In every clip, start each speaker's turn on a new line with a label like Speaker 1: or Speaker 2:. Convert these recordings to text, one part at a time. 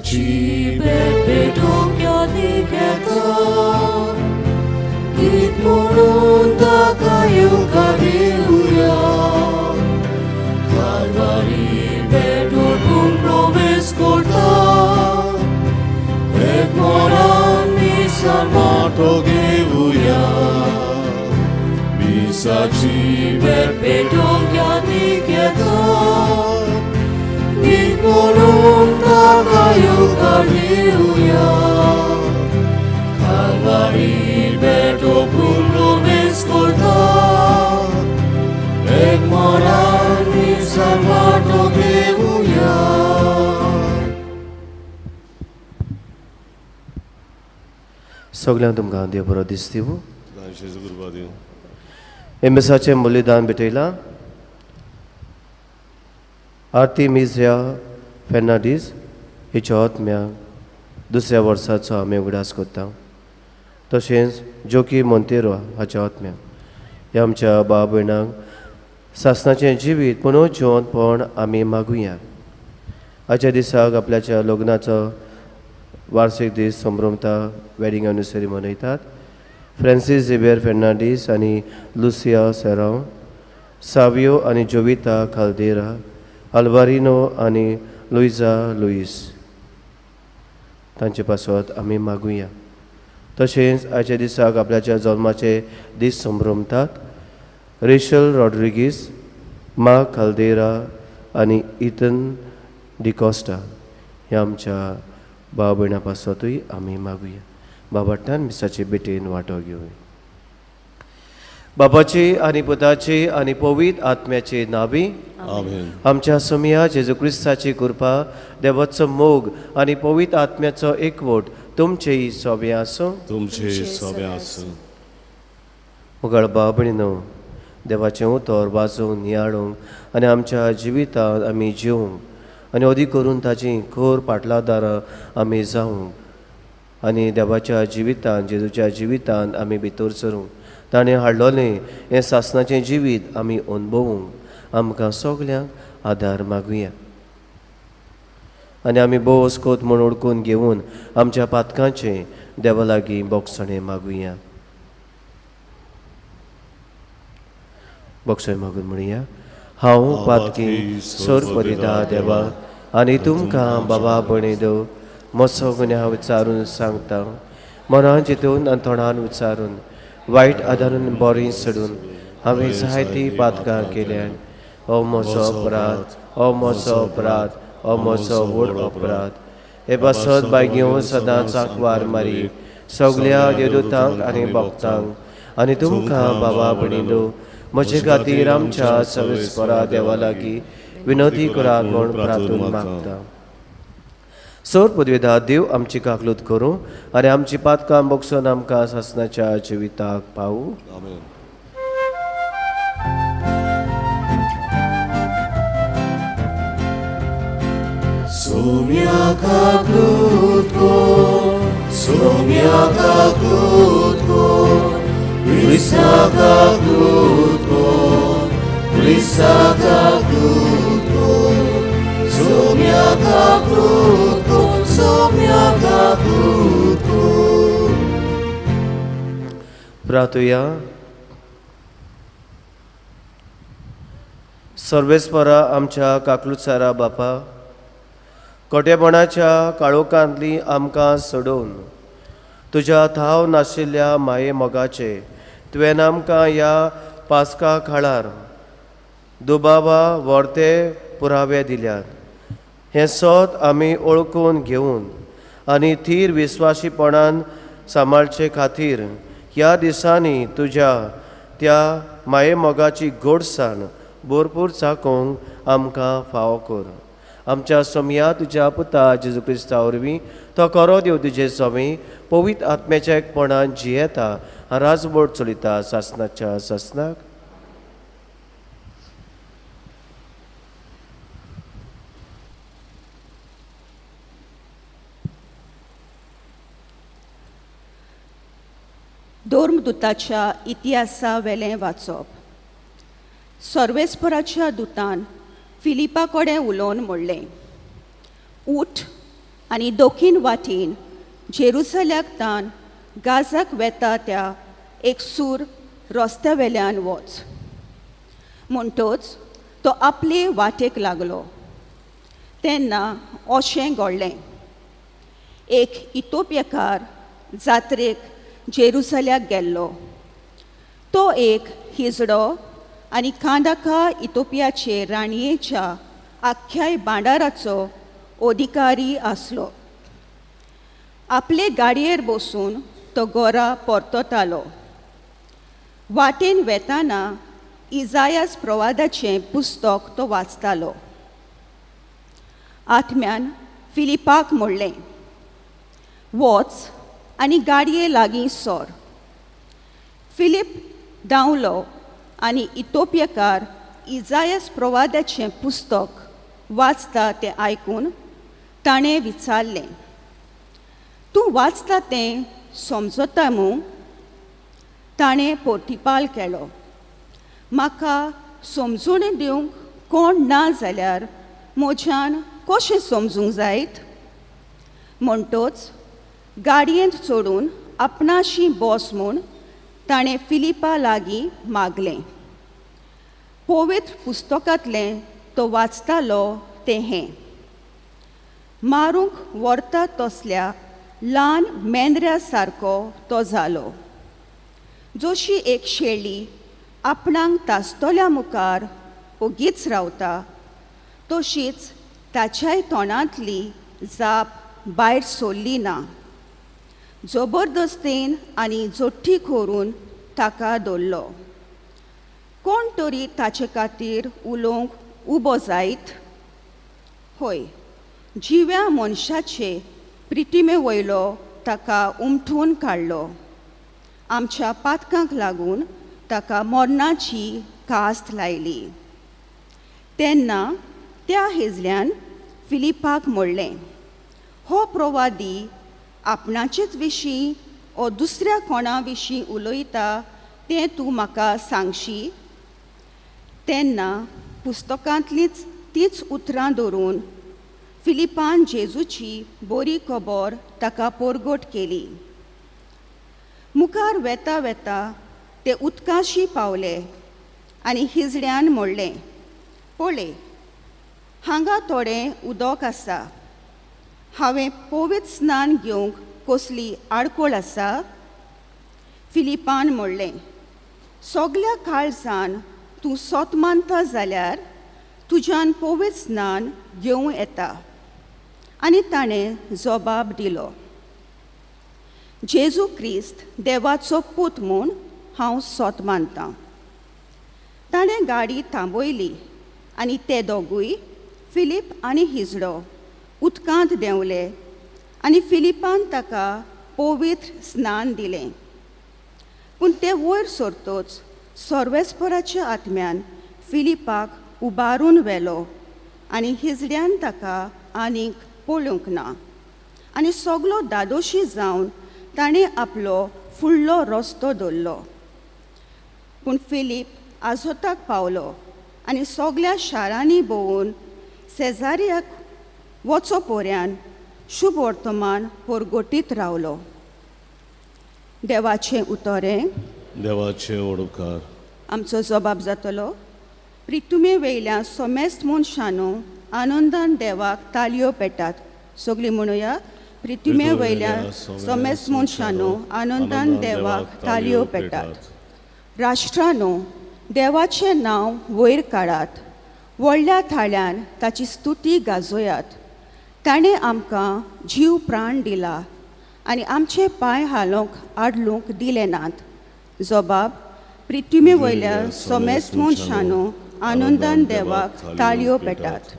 Speaker 1: मिसाची भेट भेटूंक यादीक येता गीत म्हणून ताका येवकार दिवया कालवारी भेट ओडूंक प्रवेश करता एक मोरान मिसान वांटो घेवया मिसाची भेट भेटूंक यादीक येता गीत म्हणून ताका येवकार दिवया कालवारी भेट ओडूंक प्रवेश करता एक मोरान मिसान वांटो घेवया.
Speaker 2: सगल्यांक तुमकां देव बरो दीस दिवं.
Speaker 3: जेजू कृपा दिवं.
Speaker 2: हे मिसाचें बलिदान भेटयलां आरती मिझ्या फेर्नांडीस हिच्या आत्म्याक दुसऱ्या वर्साचो आमी उगडास करता. तशेंच जोकी मोंतेरो हाच्या आत्म्याक ह्या आमच्या भाव भयणांक सासणाचें जिवीत पुनव जिवंतपण आमी मागुया. आयच्या दिसाक आपल्याच्या लग्नाचो वार्षिक दीस संभ्रमता वेडिंग एनिवर्सरी मनयतात. फ्रांसीस झेवियर फेर्नांडीस आनी लुसिया सेरांव, सावियो आनी जोविता खालदेरा, अल्वारिनो आनी लुइजा लुईस तांचे पासत आमी मागुया. तशेंच आयच्या दिसाक आपल्याच्या जल्माचे दीस संभ्रमतात रेशल रॉड्रिगीस, मा खालदेरा आनी इथन डिकॉस्टा ह्या आमच्या भाव भयणां पासतूय आमी मागुया. बाबाट्यान मिसाचे भेटेन वांटो घेवया. बाबाची आनी पुताची आनी पवित्र आत्म्याचे नावी.
Speaker 3: आमेन.
Speaker 2: आमच्या सोमया जेजू क्रिस्ताची कृपा, देवाचो मोग आनी पवित्र आत्म्याचो एकवट तुमचेय सोबें आसूं.
Speaker 3: तुमचे सोबें आसूं.
Speaker 2: मुगाळ भाव भयणीनो, देवाचें उतर वाचूंक नियाळूंक आनी आमच्या जिवितांत आमी जिवंक आनी अदीक करून ताची खर पाटलादारां आमी जावंक आनी देवाच्या जिवितांत जेजूच्या जिवितांत आमी भितर सरूंक ताणें हाडलोलें हें सासणाचें जिवीत आमी अणभवूंक आमकां सगल्यांक आदार मागुया. आनी आमी भोव अस्कोत म्हूण ओळखून घेवन आमच्या पातकांचें देवा लागीं बोगसणें मागुया. बोगसणें मागून म्हणया, हांव पातकी सोर परिदा देवा आनी तुमकां बाबा भयणी देव म्हजो गुन्यांव विचारून सांगता. मनान चिंतून आनी तोंडान विचारून वायट आदारून बरीं सोडून हांवें जायतीं पातकां केल्यान. हो म्हजो अपराध, हो म्हजो अपराध, हो म्हजो व्हड अपराध. हे पासत बायगेवन सदांच आंकवार मारी सगल्या देवदूतांक आनी भक्तांक आनी तुमकां बाबा भयणीनो म्हजे खातीर आमच्या सवेस्परा देवा लागीं विनोदी करात म्हूण प्रार्थून मागता. सोर पदवेदा देव आमची काकलूत करूं आनी आमची पातकां बगसून आमकां सासणाच्या जिविताक पावूं.
Speaker 3: आमेन.
Speaker 1: सोम्या काकलूत कर, सोम्या काकलूत कर, क्रिस्ता काकलूत कर, क्रिस्ता काकलूत कर, सोम्या काकलूत कर, सोम्या काकलूत कर.
Speaker 2: प्रार्थुया. सर्वेस्परा आमच्या काकलुसारा बापा, कोटेपणाच्या काळोखांतली आमकां सोडोवन तुज्या थाव नाशिल्ल्या माये मोगाचे तुवें आमकां ह्या पास्का काळार दुबावा व्हरते पुरावे दिल्यात. हें सत आमी ओळखून घेवन आनी थीर विस्वाशीपणान सांबाळचे खातीर ह्या दिसांनी तुज्या त्या माये मोगाची गोडसाण भरपूर चाकोवंक आमकां फावो कर. आमच्या सोमया तुज्या पुता जेजू क्रिस्ता वरवीं तो करो देव तुजे स्वामी पवित्र आत्म्याच्या एकपणान जियेता राजबोट चलयता सासणाच्या सासणाक.
Speaker 4: धर्मदूताच्या इतिहासा वेलें वाचप. सर्वेस्पराच्या दुतान फिलिपा कडेन उलोवन म्हणलें, उठ आनी दोखीन वाटेन जेरुसल्याक तान गाजाक वेता त्या एक सूर रस्त्या वेल्यान वच. म्हणटच तो आपले वाटेक लागलो. तेन्ना अशें घडलें, एक इतोपियाकार जात्रेक जेरुसल्याक गेल्लो. तो एक हिजडो आनी कांदाका इतोपियाचे राणयेच्या आख्ख्याय भांडाराचो अधिकारी आसलो. आपले गाडयेर बसून तो गोरा परततालो. वाटेन वेताना इजायास प्रवादाचें पुस्तक तो वाचतालो. आत्म्यान फिलिपाक म्हणलें, वच आनी गाडये लागीं सर. फिलीप धांवलो आनी इतोपियाकार इजायस प्रवादाचें पुस्तक वाचता तें आयकून ताणें विचारलें, तूं वाचता तें समजता मूं? ताणें पोर्तिपाल केलो, म्हाका समजून दिवंक कोण ना जाल्यार म्हज्यान कशें समजूंक जायत? म्हणटच गाडयेंत चडून आपणाशी बस म्हूण ताणें फिलिपा लागीं मागलें. पवित्र पुस्तकांतलें तो वाचतालो तें हें, मारूंक व्हरता तसल्या ल्हान मेंद्र्या सारको तो जालो, जशी एक शेळी आपणाक तासतल्या मुखार ओगीच रावता तशीच ताच्याय तोंडांतली जाप भायर सरली ना. जबरदस्तेन आनी जोठी करून ताका दवरलो. कोण तरी ताचे खातीर उलोवंक उबो जायत? हय, जिव्या मनशाचे प्रितिमे वयलो ताका उमठून काडलो. आमच्या पातकांक लागून ताका मरणाची कास्त लायली. तेन्ना त्या हेजल्यान फिलिपाक म्हणलें, हो प्रवादी आपणाचेच विशीं ओ दुसऱ्या कोणा विशीं उलयता तें तूं म्हाका सांगशी? तेन्ना पुस्तकांतलीच तीच उतरां धरून फिलिपान जेजूची बरी खबर ताका परगट केली. मुखार वेता वेता ते उदकाशी पावले आनी हिजड्यान म्हणलें, पळय हांगा थोडें उदक आसा, हांवें पवित्र स्नान घेवंक कसली आडखळ आसा? फिलिपान म्हणलें, सगल्या काळजान तूं सोत मानता जाल्यार तुज्यान पवित्र स्नान घेवं येता. आनी ताणें जबाब दिलो, जेजू क्रिस्त देवाचो पूत म्हूण हांव सोत मानतां. ताणें गाडी थांबयली आनी ते दोगूय फिलीप आनी हिजडो उदकांत देंवले आनी फिलिपान ताका पवित्र स्नान दिलें. पूण ते वयर सरतच सर्वेस्पराच्या आत्म्यान फिलिपाक उबारून व्हेलो आनी हिजड्यान ताका आनीक पळोवंक ना. आनी सगलो दादोशी जावन ताणें आपलो फुडलो रस्तो दवरलो. पूण फिलीप आजोताक पावलो आनी सगल्या शारांनी भोंवून सेजारियाक वचो पोऱ्यान शुभ वर्तमान परगटीत रावलो. देवाचें उतरें.
Speaker 3: देवाचे ओडकार.
Speaker 4: आमचो जबाब जातलो, प्रितुमे वयल्या सोमेस्त मनशानू आनंदान देवाक तालयो पेटात. सगळीं म्हणुया, प्रितुमे वयल्या सोमेस्त मनशानू आनंदान देवाक तालयो पेटात. राष्ट्रानू देवाचें नांव वयर काडात, व्हडल्या थाळ्यान ताची स्तुती गाजोयात. ताणें आमकां जीव प्राण दिला आनी आमचे पांय हालोवंक आडलूंक दिले नात. जबाब, प्रितुमे वयल्या सोमेस्त मनशानू आनंदान देवाक ताळयो पेटात.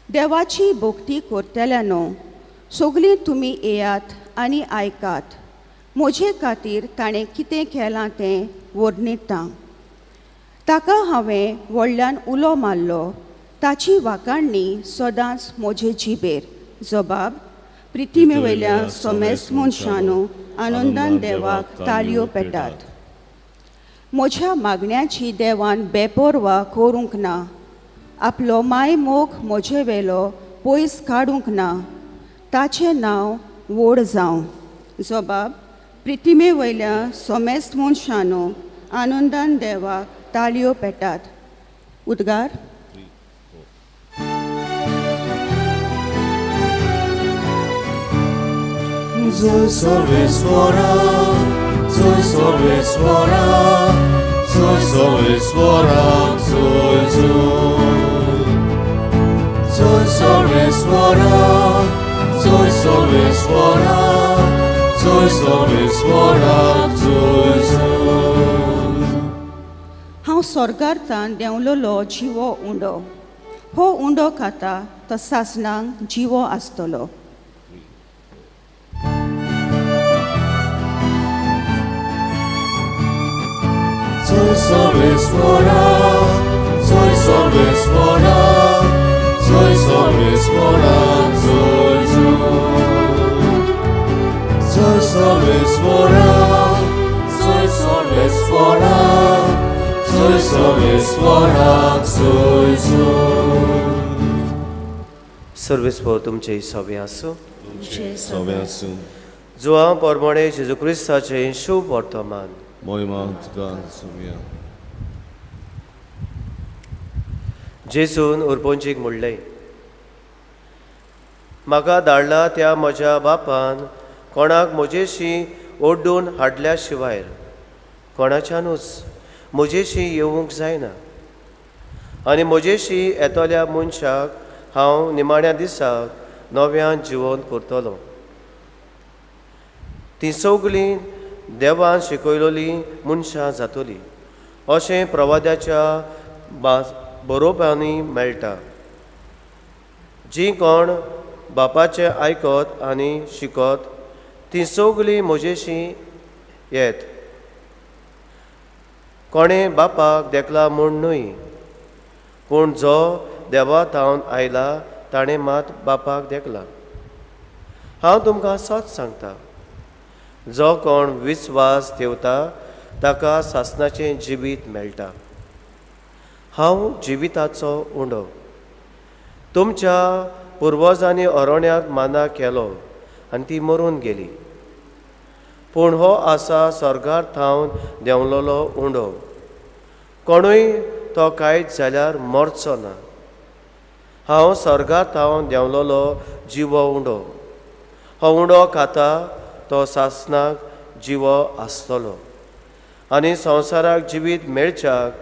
Speaker 4: देवाची भक्ती करतल्यानो सगळीं तुमी येयात आनी आयकात, म्हजे खातीर ताणें कितें केलां तें वर्णिता. ताका हांवें व्हडल्यान उलो मारलो, ताची वाखाणणी सदांच म्हजे जिबेर. जबाब, प्रितिमे वयल्या सोमेस्त मनशानू आनंदान देवाक ताळयो पेटात. म्हज्या मागण्याची देवान बेपर्वा करूंक ना, आपलो माय मोग म्हजे वेलो पयस काडूंक ना. ताचें नांव व्हड जावं. जबाब प्रितिमे वयल्या सोमेस्त मनशानो आनंदान देवाक ताळयो पेटात. उद्गार.
Speaker 3: सर्वेस्वरा, सर्वेस्वरा, सर्वेस्वरा, सर्वेस्वरा, सर्वेस्वरा, सर्वेस्वरा.
Speaker 4: हांव स्वर्गार्थान देंवलोलो जिवो उंडो, हो उंडो खाता तो सासणांक जिवो आसतलो.
Speaker 3: सर्वेस्वरा, सर्वेस्वरा, सर्वेस्वरा, सर्वेस्वरा, सर्वेस्वरा, सर्वेस्वरा.
Speaker 2: सर्वेस्पर तुमचे सवे आसूं.
Speaker 3: सवे आसूं.
Speaker 2: जुआंव परमणे जेजू क्रिस्ताचें शुभ वर्तमान.
Speaker 3: मोहिमा तुका सुमया.
Speaker 2: जेजून उरपोंचीक म्हणलें, म्हाका धाडला त्या म्हज्या बापान कोणाक म्हजेशी ओड्डून हाडल्या शिवाय कोणाच्यानूच म्हजेशी येवंक जायना, आनी म्हजेशी येतल्या मनशाक हांव निमाण्या दिसाक नव्यान जिवन करतलो. तीं सगळीं देवान शिकयलोलीं मनशां जातलीं अशें प्रवाद्याच्या बरोवपांनी मेळटा. जीं कोण बापाचें आयकत आनी शिकत तीं सगळीं म्हजेशी येत. कोणें बापाक देखला म्हूण न्हय, पूण जो देवा थावन आयला ताणें मात बापाक देखला. हांव तुमकां सत सांगता, जो कोण विस्वास ठेवता ताका सासणाचें जिवीत मेळटा. हांव जिविताचो उंडो. तुमच्या पुर्वजांनी अरण्यांत माना केलो आनी ती मरून गेली, पूण हो आसा स्वर्गार थावन देंवलोलो उंडो. कोणूय तो कांयच जाल्यार मरचो ना. हांव स्वर्गार थावन देंवलोलो जिवो उंडो. हो उंडो खाता तो सासणाक जिवो आसतलो आनी संवसाराक जिवीत मेळच्याक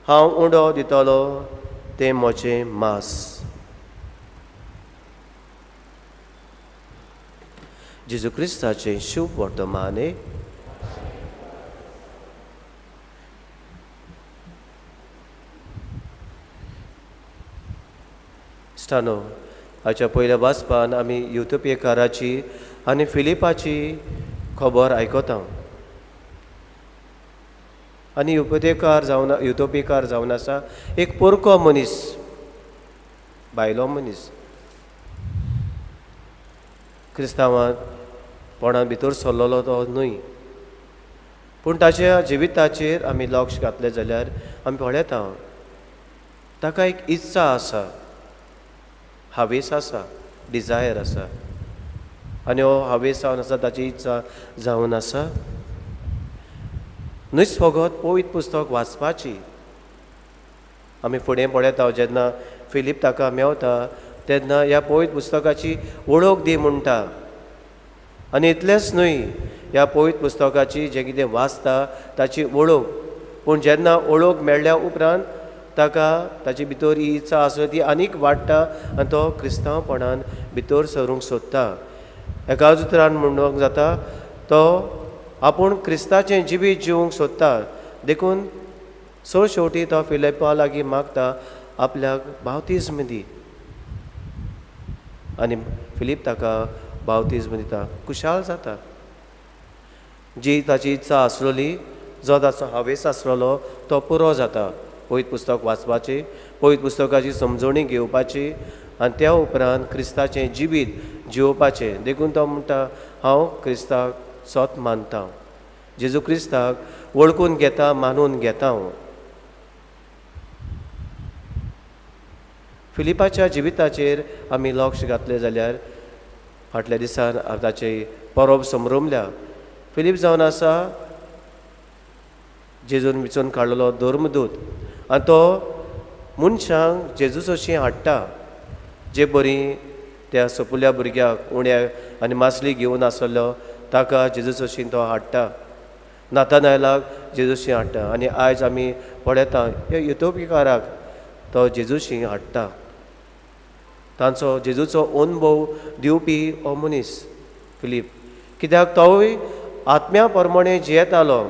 Speaker 2: हांव उंडो दितलो तें म्हजें मांस. जेजू क्रिस्ताचें शुभ वर्तमान. इश्टानो, हाच्या पयल्या वाचपान आमी युतोपियकाराची आनी फिलिपाची खबर आयकता. आनी युतोपियकार जावन आसा एक पोरको मनीस, बायलो मनीस. क्रिस्तांवांत कोणा भितर सरलेलो तो न्हय, पूण ताच्या जिविताचेर आमी लक्ष घातलें जाल्यार आमी पळयता ताका एक इत्सा आसा, हावेस आसा, डिजायर आसा, आनी हो हावेस जावन आसा, ताची इत्सा जावन आसा न्हयच फकत पवित्र पुस्तक वाचपाची. आमी फुडें पळयता जेन्ना फिलीप ताका मेवता तेन्ना ह्या पवित्र पुस्तकाची वळख दी म्हणटा. आनी इतलेंच न्हय, ह्या पवित्र पुस्तकाची जें कितें वाचता ताची वळख, पूण जेन्ना वळख मेळ्ळ्या उपरांत ताका ताचे भितर ही इत्सा आसा ती आनीक वाडटा आनी तो क्रिस्तांवपणान भितर सरूंक सोदता. एका उतरान म्हणूंक जाता तो आपूण क्रिस्ताचें जिवीत जिवूंक सोदता. देखून सो शेवटी तो फिलिपा लागीं मागता आपल्याक बावतिज्म दी, आनी फिलीप ताका बावतिज्म दिता. खुशाल जाता. जी ताची इत्सा आसलोली, जो ताचो हावेस आसलेलो तो पुरो जाता. पवित्र पुस्तक वाचपाची, पवित्र पुस्तकाची समजणी घेवपाची आनी त्या उपरांत क्रिस्ताचें जिवीत जिवपाचें. देखून तो म्हणटा हांव क्रिस्ताक सत मानता, जेजू क्रिस्ताक वळखून घेता, मानून घेता हांव. फिलिपाच्या जिविताचेर आमी लक्ष घातलें जाल्यार फाटल्या दिसान ताचे परब समरमल्या. फिलीप जावन आसा जेजून विचून काडलेलो धर्मदूत आनी तो मनशांक जेजूचोशी हाडटा. जे बरी त्या सोपुल्या भुरग्याक उण्या आनी मासली घेवन आसलो ताका जेजूचोशी तो हाडटा. नातानायलाक जेजूशी हाडटा आनी आयज आमी पळयता ह्या युतोपिकाराक तो जेजूशी हाडटा. तांचो जेजूचो अनुभव दिवपी हो मनीस फिलीप, कित्याक तोवूय आत्म्या प्रमाणे जियेतालो.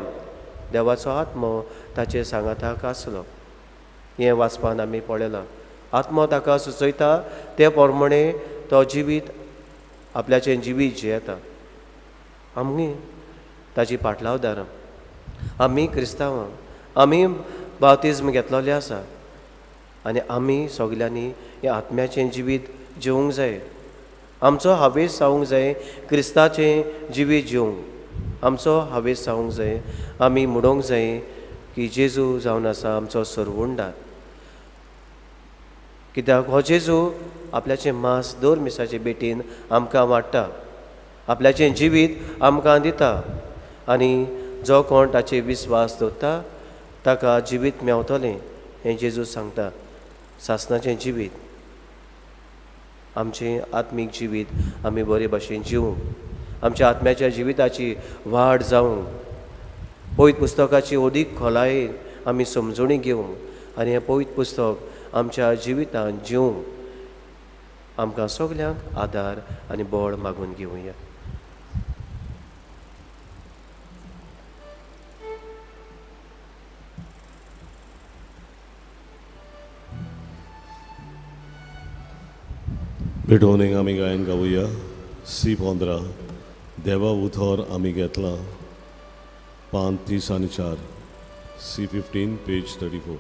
Speaker 2: देवाचो आत्मो ताचे सांगाताक आसलो. हें वाचपान आमी पळयलां. आत्मो ताका सुचयता ते प्रमाणे तो जिवीत आपल्याचें जिवीत जियेता. आमी ताची पाटलावदारां, आमी क्रिस्तांवां, आमी बाप्तिज्म घेतलेले आसा आनी आमी सगल्यांनी हें आत्म्याचें जिवीत जिवूंक जाय. आमचो हावेस जावंक जाय क्रिस्ताचें जिवीत जिवूंक. आमचो हावेस जावंक जाय. आमी म्हणूंक जाय की जेजू जावन आसा आमचो सरवंडार. कित्याक हो जेजू आपल्याचें मांस दर मिसाचे भेटीन आमकां वाडटा, आपल्याचें जिवीत आमकां दिता आनी जो कोण ताचेर विस्वास दवरता ताका जिवीत मेवतलें हें जेजू सांगता. सासणाचें जिवीत, आमचें आत्मीक जिवीत आमी बरे भाशेन जिवूंक, आमच्या आत्म्याच्या जिविताची वाड जावंक, पवित्र पुस्तकाची अदीक खोलायेन आमी समजणी घेवंक आनी हें पवित्र पुस्तक आमच्या जिवितांत जिवूंक आमकां सगल्यांक आदार आनी बळ मागून घेवया.
Speaker 3: भेटवणेक आमी गायन गावया सी 15 देवा उथोर आमी घेतला 5, 3 आनी 4 सी 15 पेज 34.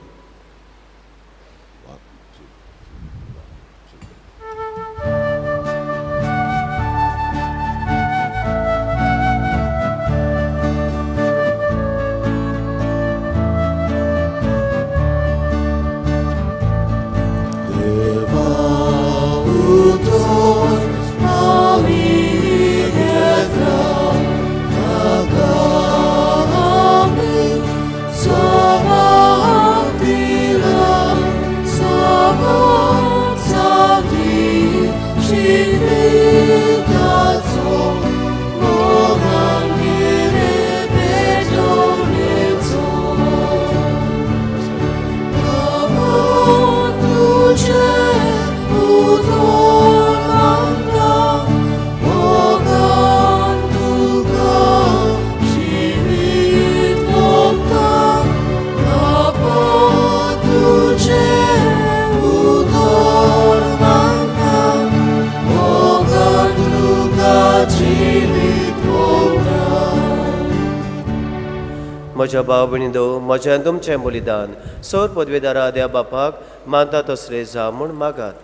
Speaker 2: म्हज्या भाव भयणींनो, म्हजें आनी तुमचें बलिदान सर पदवेदारा देव बापाक मानता तसलें जावं म्हूण मागात.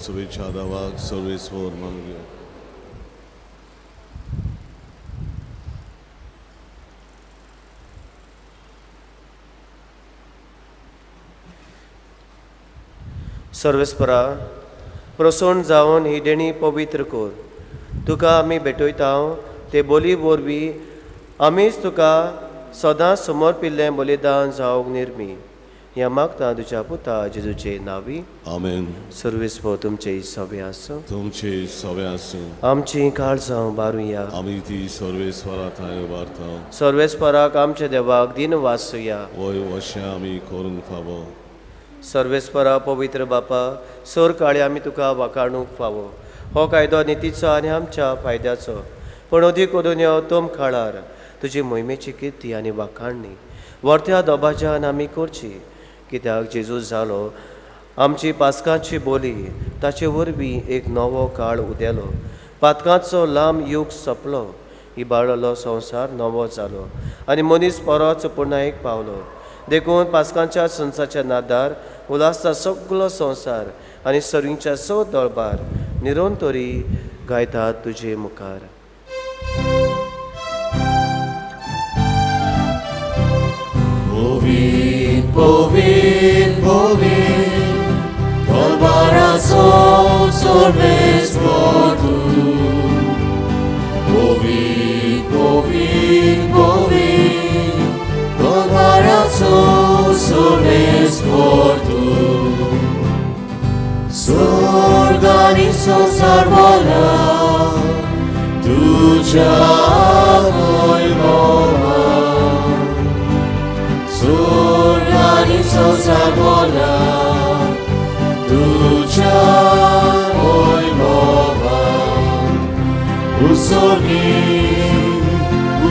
Speaker 3: शुभेच्छा दावाक सर्वेस्वर मागुया.
Speaker 2: सर्वेस्परा प्रसन्न जावन ही देणी पवित्र कर. तुका आमी भेटयता ते बोली वरवीं आमीच तुका सदांच समर्पिल्लें बलिदान जावंक निर्मी. ह्या मागता तुज्या पुता जेजूचे नांवी.
Speaker 3: आमेन.
Speaker 2: सर्वेस्पर तुमचे सवे आसूं.
Speaker 3: तुमचे सवे आसूं.
Speaker 2: आमची काळजां बारुया.
Speaker 3: आमी ती सर्वेस्परा थंय उबारता.
Speaker 2: सर्वेस्पराक आमच्या देवाक दिन वासुया.
Speaker 3: वय वशें आमी करूंक फावो.
Speaker 2: सर्वेस्परा पवित्र बापा, सर काळी आमी तुका वाखाणूंक फावो. हो कायदो नितीचो आनी आमच्या फायद्याचो, पूण अदीक करून ह्या उत्तम काळार तुजी मोहिमेची किर्ती आनी वाखाणणी वर्त्या दबाज्यान आमी करची. कित्याक जेजू जालो आमची पास्काची बोली, ताचे वरवीं एक नवो काळ उदेलो. पातकांचो लांब यूग सोंपलो, इबाडलो संवसार नवो जालो आनी मनीस परत पुर्णायेक पावलो. देखून पास्कांच्या संसाच्या नादार उल्हासता सगलो संवसार आनी सरींच्या स दळबार निरंतरी गायतात तुजे मुखार.
Speaker 1: पवित्र पवित्र पवित्र Corazón sorves mortu. Bovin, bovin, bovin, corazón sorves mortu. Sorganizo sarvola, tuja moimova. Sorganizo sarvola, tuja moimova. Usorgin,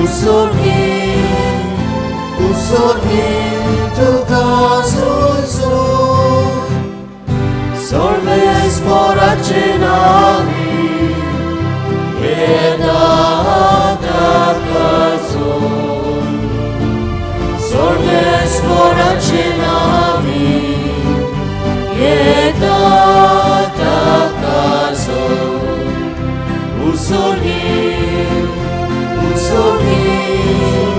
Speaker 1: usorgin, usorgin tuka susu. Sorves moracenavi, eta atakazo. Sorves moracenavi, eta atakazo. Usorgin, usorgin,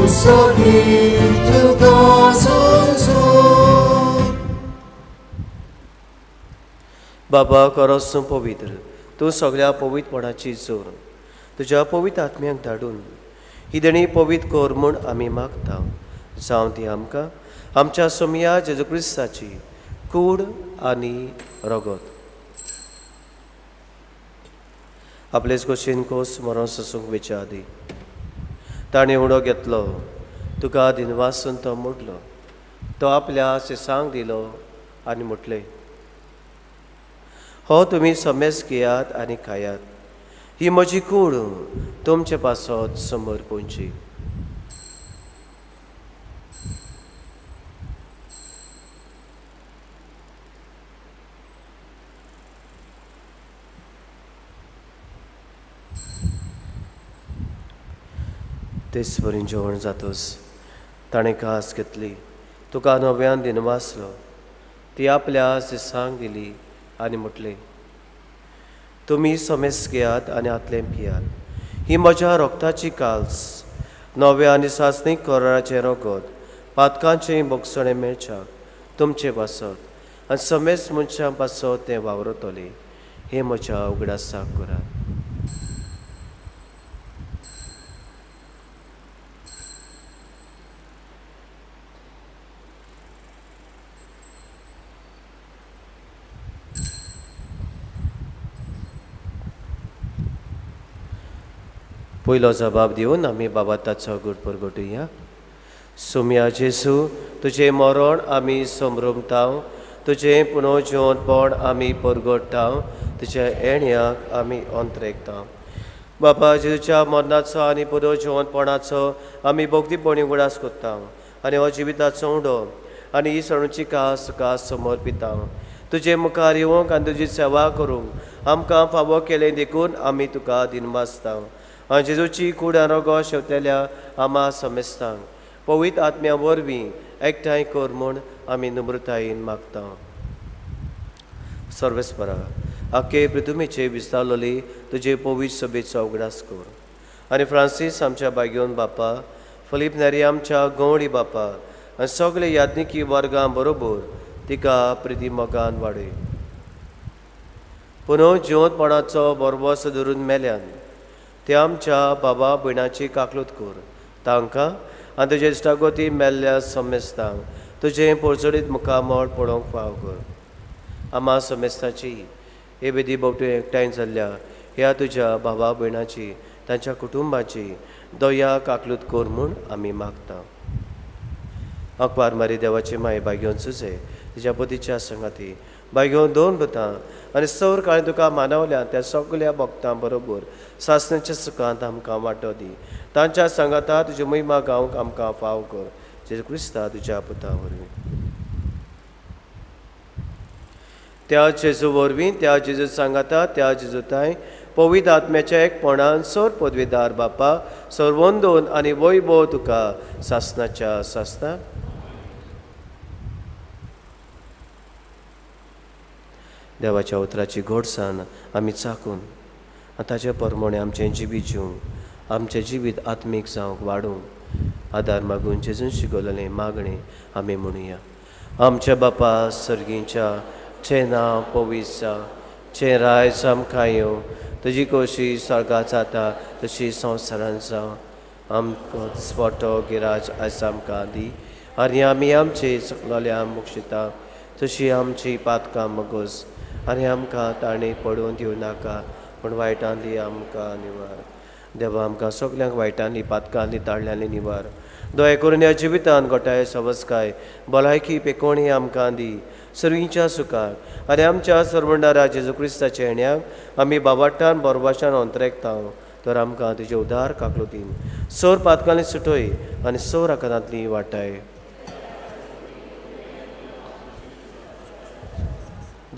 Speaker 1: usorgin tuka susu.
Speaker 2: बाबा करोस पवित्र, तूं सगळ्या पवित्रपणाची जोर तुज्या पवित्र आत्म्याक धाडून ही देणी पवित्र कर म्हूण आमी मागता. जावं ती आमकां आमच्या सोमया जेजू क्रिस्ताची कूड आनी रगत. आपलेच गोशेन कोस मरण सोसूंक वेच्या आदी ताणें उडो घेतलो, तुका दिनवासून तो मोडलो, तो आपल्या शिसांक दिलो आनी म्हटलें, हो तुमी समेस घेयात आनी खायात, ही म्हजी कूड तुमचे पासत समोर पोंची. तेच वरीं जेवण जातोच ताणें कास घेतली, तुका नव्यान दिनवासलो, ती आपल्या शिसांक दिली आनी म्हटलें, तुमी समेस घेयात आनी आतलें पियात, ही म्हज्या रोगताची काल्स, नव्या आनी सासणीक कराराचें रगत, पातकांचें भोगसणें मेळच्याक तुमचे पासत आनी समेस मनशां पासत तें वावरतलें, हें म्हज्या उगडासाक करात. पयलो जबाब दिवन आमी बाबा ताचो गूट परगटुया. सोम्या जेजू, तुजें मरण आमी समरमता, तुजें पुनोजिवनपण आमी परगट्टा, तुज्या येण्याक आमी अंतरेकता. बाबा जेजूच्या मरणाचो आनी पुनोजिवनपणाचो आमी भोगतीपणी उगडास करता आनी हो जिविताचो उडो आनी ही सणूची कास तुका समर्पिता. तुजे मुखार येवंक आनी तुजी सेवा करूंक आमकां फावो केलें देखून आमी तुका दिनवासता. आनी जेजूची कूड आनी रगत शेवतेल्या आमा समेस्तांक पवित्र आत्म्या वरवीं एकठांय कर म्हूण आमी नम्रतायेन मागता. सर्वेस्परा, आखे पृथुमेचे विस्तारलोली तुजे पवित्र सभेचो उगडास कर आनी फ्रांसीस आमच्या बागेवन बापा, फिलीप नेरी आमच्या गवळी बापा आनी सगळे याज्ञिकी वर्गां बरोबर तिका प्रिती मोगान वाडय. पुनः जिवंतपणाचो बरबस धरून मेल्यान ते आमच्या बाबा भयणाची काकलूत कर, तांकां आनी तुजे इश्टागती मेल्ल्या समेस्तांक तुजें पोरचडीत मुखामळ पळोवंक फाव कर. आमा समेस्ताची हे बेदी बोवट्यो एकठांय जाल्ल्या ह्या तुज्या बाबा भयणाची तांच्या कुटुंबाची दया काकलूत कर म्हूण आमी मागता. अकबार मारी देवाची माय बागेवन सुजे तिच्या पतीच्या संगाती बागेवन दोन भुतां आनी सौर काळी तुका मानवल्या त्या सगल्या भक्तां बरोबर सासण्याच्या सुखांत आमकां वांटो दी. तांच्या सांगाता तुजी महिमा गावंक आमकां फाव कर, जेजू क्रिस्ता तुज्या पुता वरवीं. त्या जेजू वरवीं, त्या जेजू सांगाता, त्या जेजूताय पवित्र आत्म्याच्या एकपणान सर पदवीदार बापा सर्वंदोन आनी वैभव तुका सासनाच्या सासनाक. देवाच्या उतराची गोडसाण आमी चाकून आनी ताचे प्रमाणे आमचें जिवीत जिवंक, आमचें जिवीत आत्मीक जावंक वाडोवंक आदार मागून जेजून शिकवलेलें मागणें आमी म्हणुया. आमच्या बापा सर्गींच्या, चें नांव पवित्र जावं, चें रायज आमकां येवं, तुजी खोशी स्वर्गात जाता तशी संवसारांत जावं. आमकां दिसपट्टो गिराज आयज आमकां दी आनी आमी आमचे चुकलोल्या मुक्षिता तशी आमची पातकां मगोस आनी आमकां ताणें पडून दिवं नाका पूण वायटांनी आमकां निवार. देवा आमकां सगल्यांक वायटांनी पातकांनी ताळ्यांनी निवार. दया करून ह्या जिवितान गोठाय सवस्काय भलायकी पेकोणी आमकां दी सर्वींच्या सुखाक आनी आमच्या सर्वंडारा जेजू क्रिस्ताच्या येण्याक आमी बाबाटान बोरवाशान अंतरेकता तर आमकां तुजे उदार काकलुतीन सोर पातकांनी सुटय आनी सोर आकारांतली वाटाय.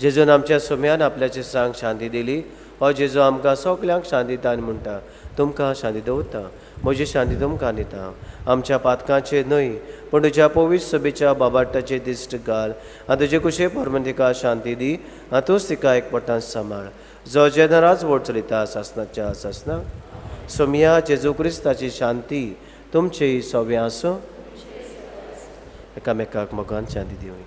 Speaker 2: जेजून आमच्या सोम्यान आपल्याचे सांग शांती दिली. हो जेजू आमकां सगल्यांक शांती दान म्हणटा, तुमकां शांती दवरता, म्हजी शांती तुमकां दिता. आमच्या पातकांचेर न्हय पूण तुज्या पवित्र सभेच्या बाबाटाचे दिश्ट घाल आनी तुजे कुशे परमन तिका शांती दी आनी तूंच तिका एकपटान सांबाळ, जो जेन्ना वोट चलयता सासनाच्या सासना. सोमया जेजू क्रिस्ताची शांती तुमची सव्या आसूं. एकामेकाक मोगान शांती दिवया.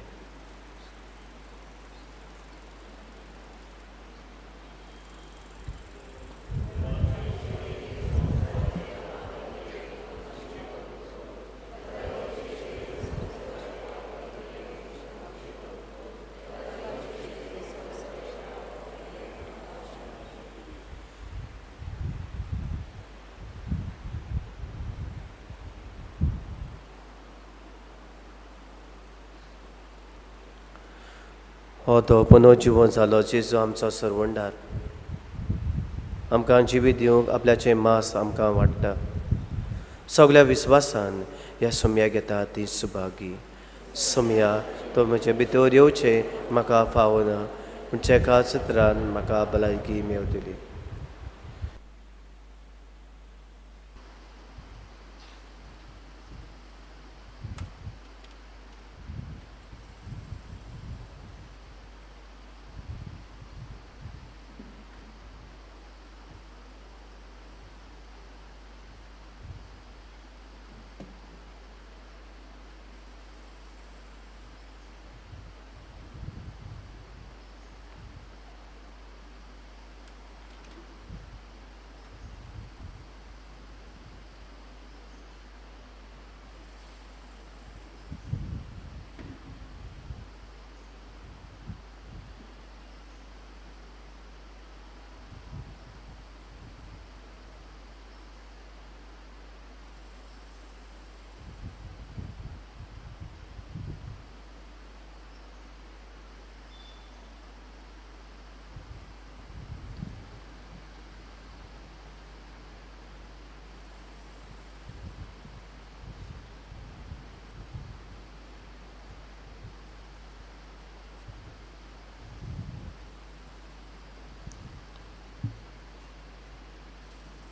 Speaker 2: हो तो पुनर्जिवन जालो जेजू आमचो सर्वंडार आमकां जिवीत दिवंक आपल्याचें मास आमकां वाडटा. सगल्या विस्वासान ह्या सोमया घेता ती सुभागी. सोमया तो म्हजे भितर येवचें म्हाका फावना पूण चेका चित्रान म्हाका भलायकी मेवतली.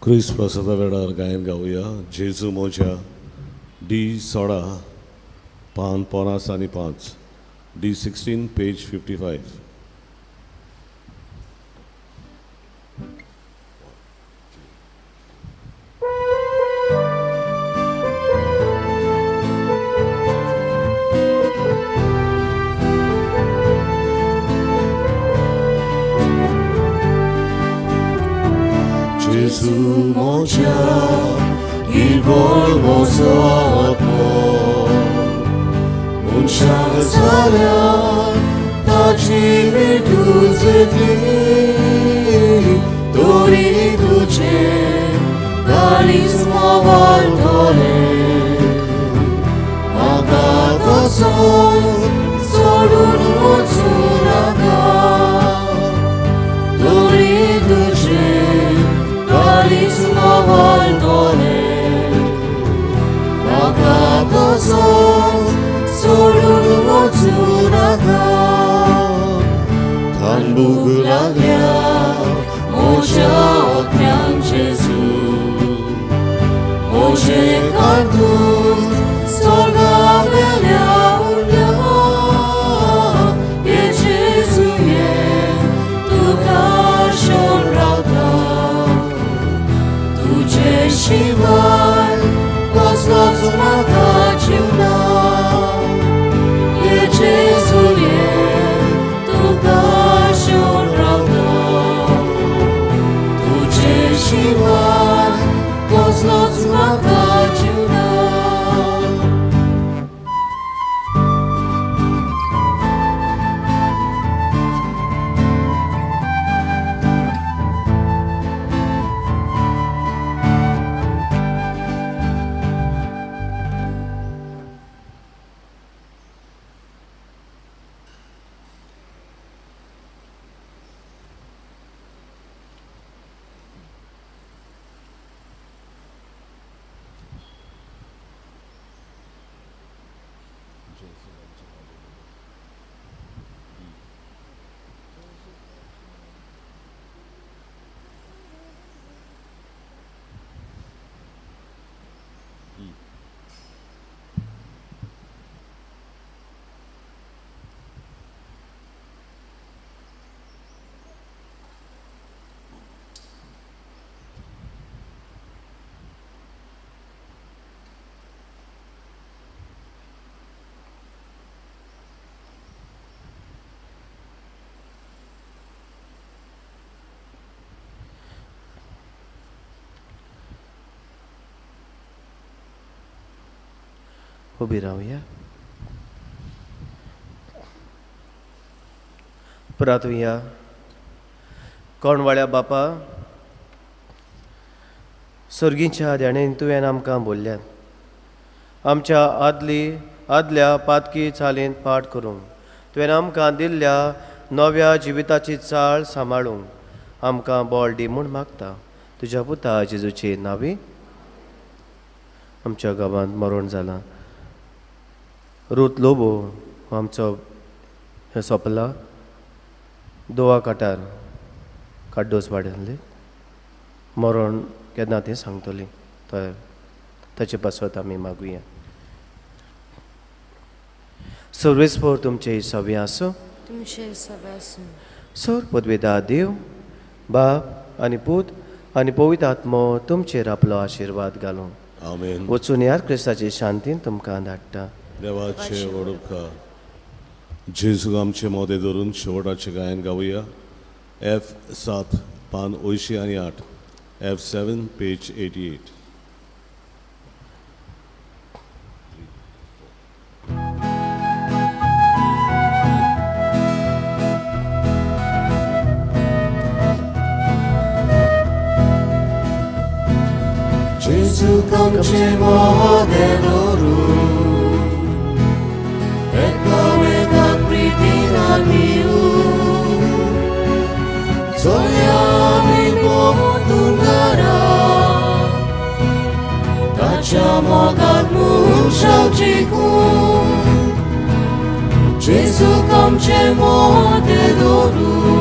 Speaker 3: क्रिस्त प्रसादा वेळार गायन गावया जेजू मोज्या डी 16 पान 50 आनी 5 डी 16 पेज 55.
Speaker 1: Gesù moja givol mozo atmo Munshang salya tachi virtuzetli Tori duce karisma valtole Magata sorun motsunaka Tori duce karisma valtole Magata sorun motsunaka Tanbuk laglia moja otmian Gesù Moje cantut sorga velea urlea E Gesù e tu ca-și-o rauta Tu ce și vai Kosloc maka ciuna E Gesù e tu शिवाय कसलोच म्हाका जीव ना.
Speaker 2: उबी रावया. प्रार्थुया. कोणवाळ्या बापा, सर्गीच्या ध्याणेन तुवें आमकां बोल्ल्यात आमच्या आदल्या पातकी चालींत पाठ करूंक तुवें आमकां दिल्ल्या नव्या जिविताची चाळ सांबाळूंक आमकां बळ दी म्हूण मागता तुज्या पुता जेजूचे नांवी. आमच्या गांवांत मरण जालां. रूत लोबो आमचो हें सोंपला दोवा काटार काड्डोस वाड्यांतले मरण केन्ना तें सांगतली तर ताचे पासत आमी मागुया. सर्वेस्पोर तुमचे सवे आसूं.
Speaker 1: तुमचे सवे आसूं.
Speaker 2: सर पदवेदा देव बाप आनी पूत आनी पवित्र आत्मो तुमचेर आपलो आशिर्वाद घालूं.
Speaker 3: आमेन.
Speaker 2: वचून यार क्रिस्ताचे शांतीन तुमकां धाडटा.
Speaker 3: देवाचे व्हड उपकार. जेजूक आमचे मोदे धरून शेवटाचें गायन गावया. F7 पान 88, F7 page 88.
Speaker 1: जेजूक आमचे मोदे धरून एकामेकाक प्रितीन दिवं चलया आमी भोंवतणगारा ताच्या मोगान मनशाक जिखून जेजूक आमचे मोदे धरून